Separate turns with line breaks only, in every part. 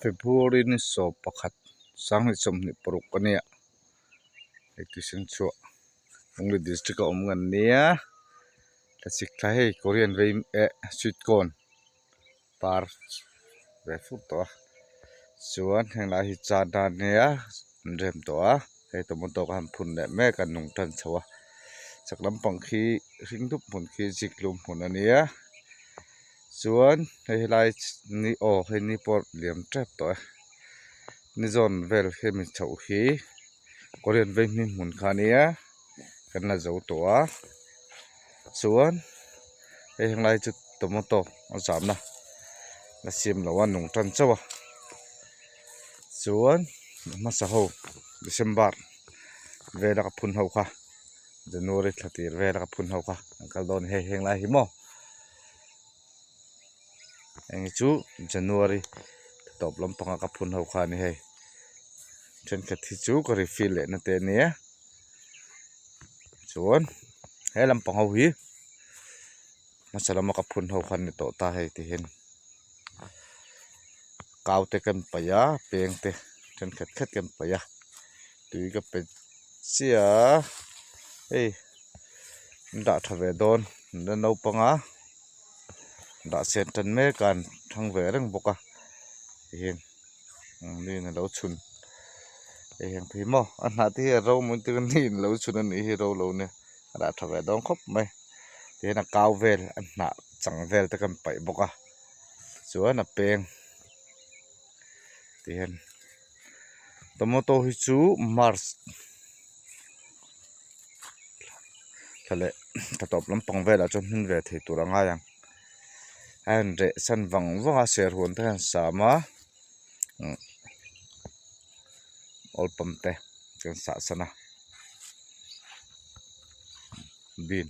February ni 11 2026 a nia hei tuition chhuah Lunglei district a awm kan nia thlasik thla hei Korean vei eh sweet corn par ve fur tawh a chuan heng lai hi chana nia an rem tawh a hei tomato kha an phun leh mek a nung tan chho a chak lampang khi hring dup hmun khi zikhlum hmun a nia. Chuan hei helai ni aw hei ni pawh liam tep tawh e ni zawn vel hemi chhoh hi Korean veng hming hmun kha ania kan la zo tawh a chuan hei helai chu tomato a zamna la siam lo a nung tan chauh a chuan hmasa ho December vela ka phun ho kha January thla tir vela ka phun ho kha an kal dawn hei heng lai hi maw. Eng chu January tawp lampanga ka phun ho kha a ni hei thenkhat hi chu ka refill leh na te a nia chuan he lampang ho hi hmasa lama ka phun ho kha an ni tawh ta hei ti hian kau te kan paih a peng te thenkhat khat kan paih a tui ka pe chiah a hei an dah tha ve dawn an naupang a dah sen tan mek a an thang ve reng bawk a tihian niin alo chhun hei hian phei maw a hnah te hi a ro maw engtin nge niin alo chhun a nih hi ro lo nia a dah tha ve dawn khawp mai tihian a kau vel a hnah chang vel te kan paih bawk a chuan a peng tihian tomato hi chu march thla leh thla tawp lampang velah chuan hmin ve thei tur a ngai ang a han reh san vang vang a serhuan te hian sam a oil pump te kan sah san a bean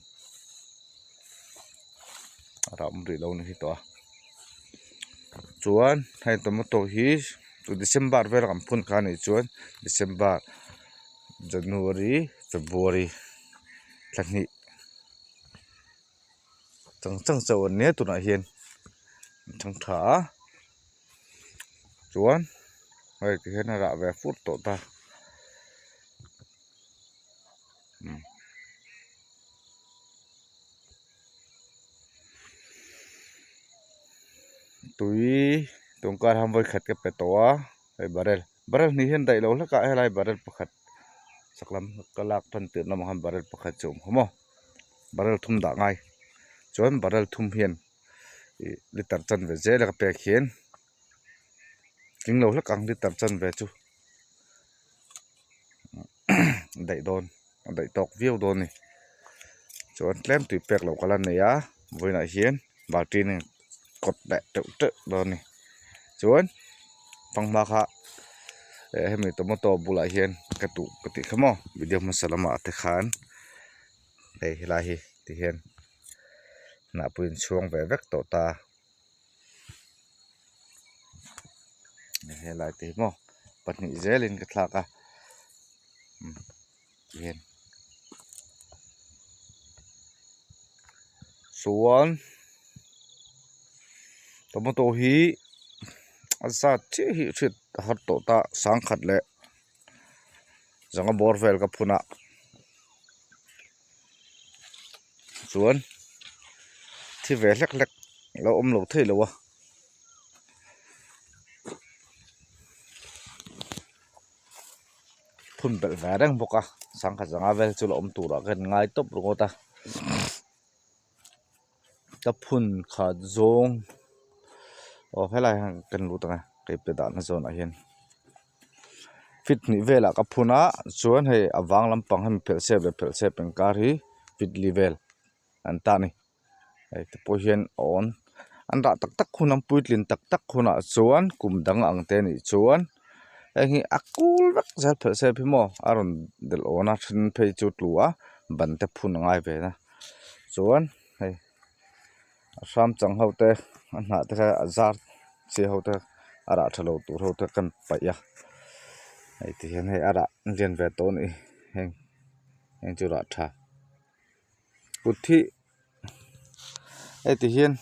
a ram rih lo ni hi tawh a chuan hei tomato hi chu December vel kan phun kha a nih chuan December January February thla hnih chang chang chauh an nia tunah hian an thang tha a chuan hei ti hian a rah ve fur tawh ta. Tui tawngkar ham vawikhat ka pe tawh a hei barrel barrel hnih hian daih lo hlek a helai barrel pakhat chak lam ka lak tan tirh lamah khan barrel pakhat chu a awm kha maw barrel thum dah ngai chuan barrel thum hian ih liter chanve zel a ka pek hian tling lo hlek ang liter chanve chu daih dawn a daih tawk viau dawn a ni chuan tlem tui pek loh ka la nei a vawiinah hian balti nen kawt leh teuh teuh dawn a ni chuan fanghma kha eh hemi tomato bulah hian ka tuh ka tih kha maw video hmasa lamah te khan hei helai hi tihian hnah pawh in chhuang ve vek tawh ta. Helai te hi maw pahnih zelin ka thlak a tihian chuan tomato hi a zat chiah hi hriat a har tawh ta sangkhat leh zanga bawr vel ka phun a chuan thi ve hlek hlek lo awm lo thei lo a. Phun belh ve reng bawk a sangha zanga vel chu la awm turah ka inngai tawp ringawt a ka phun khat zawng aw helai hian kan lut ang e keipawh dahna zawnah hian. Fit hnih velah ka phun a chuan hei a vang lampang hemi phelh sep leh phelh sep inkar hi fit li vel an ta a ni hei te pawh hian a awn an rah tak tak hun an puitlin tak tak hunah chuan kum dang ang te anih chuan heng hi a kul vek zel phelh sep hi maw a rawn delh awn a then phei chu tlu a ban te phun a ngai ve a chuan hei a hram chang ho te a hnah te kha a zar chi ho te a rah tha lo tur ho te kan paih a hei ti hian hei a rah lian ve tawh a ni heng heng chu rah tha kut hi heti hian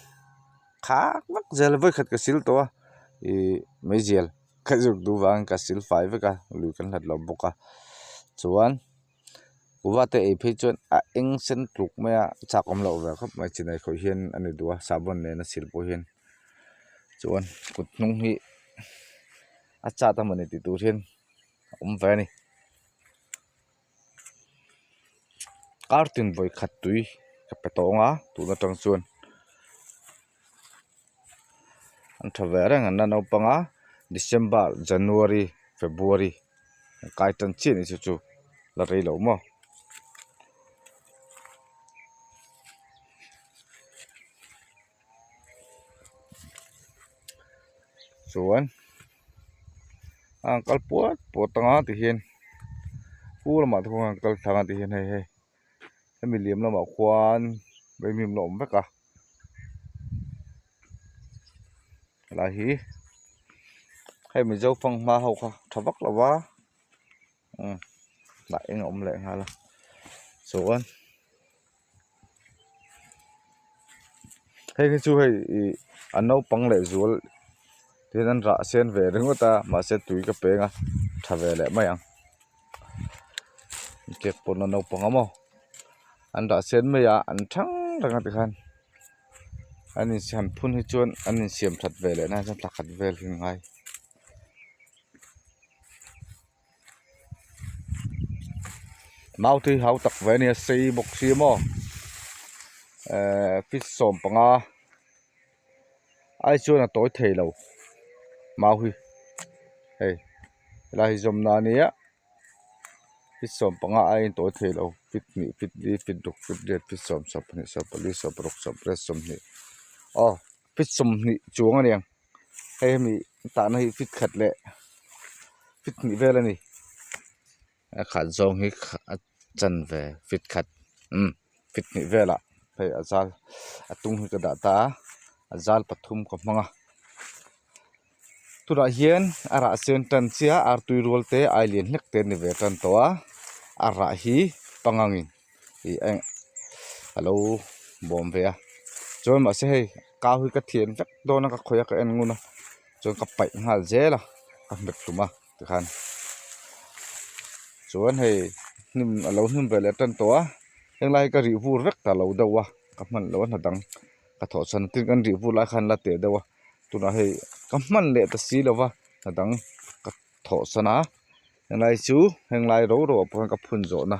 khak vak zel a vawikhat ka sil tawh a ih meizial. Ka zuk duh vangin ka sil fai vek a lui kan hlat lo bawk a chuan kuhva te ei phei chuan a eng sen tluk mai a chak awm loh ve khawp mai chinai khawih hian a ni duh a sahbawn nen a sil pawh hian chuan kut hnung hi a chat a mawni tih tur hian a awm ve a ni. Kartin vawi khat tui ka pe tawng a tun atang chuan an tha ve reng an la naupang a December January February an kai tan chiah a ni chu chu la rei lo maw. Chuan a han kal puat puat ang a tihian pu lamah te khuan a han kal thla ang a tihian hei hei hemi liam lamah khuan vaimim la awm vek a helai hi hei mizo fanghma ho kha tha vak lo va umm dah eng a awm leh nghal a chuan. Hei hi chu hei ih a naupang leh zual tin an rah sen ve ringawt a mahse tui ka peng a tha ve leh mai ang cake pawn a naupang a maw an rah sen mai a an thang reng a tikhan an insiam phun hi chuan an insiam that ve leh nan chuan thla khat vel hi a ngai. Naute hi hau tak ve a nia sei bawk si a maw ehh feet sawmpanga ai chuan a tawi thei lo mau hi hei helai hi zawmna a nia feet sawmpanga aiin tawi thei lo feet hnih feet li feet ruk feet riat feet sawm sawmpahnih sawmpali sawmparuk sawmpariat sawmhnih aw feet sawmhnih chuang a niang. Hei hemi tahna hi fit khat leh fit hnih vel a ni a khat zawng hi a chanve fit khat umm fit hnih velah hei a zal a tung hi ka dah ta a a zal pathum ka hmang a tunah hian a rah sen tan chiah a artui rual te ai lian hlek te a ni ve tan tawh a a rah hi pangangin ih eng a lo bawm ve a chuan mahse hei kau hi ka thian vek dawn a ka khawih a ka en ngun a chuan ka paih nghal zel a ka hmet hlum a tikhan chuan hei hnim a lo hnim ve leh tan tawh a henglai hi ka rih vur vek ta lo deuh a ka hman loh a hna dang ka thawh chhan tin kan rih vur lai khan la teh deuh a tunah hei ka hman leh ta si lo va hna dang ka thawh chhan a henglai chu henglai ro ro ah pawh hian ka phun zawh na.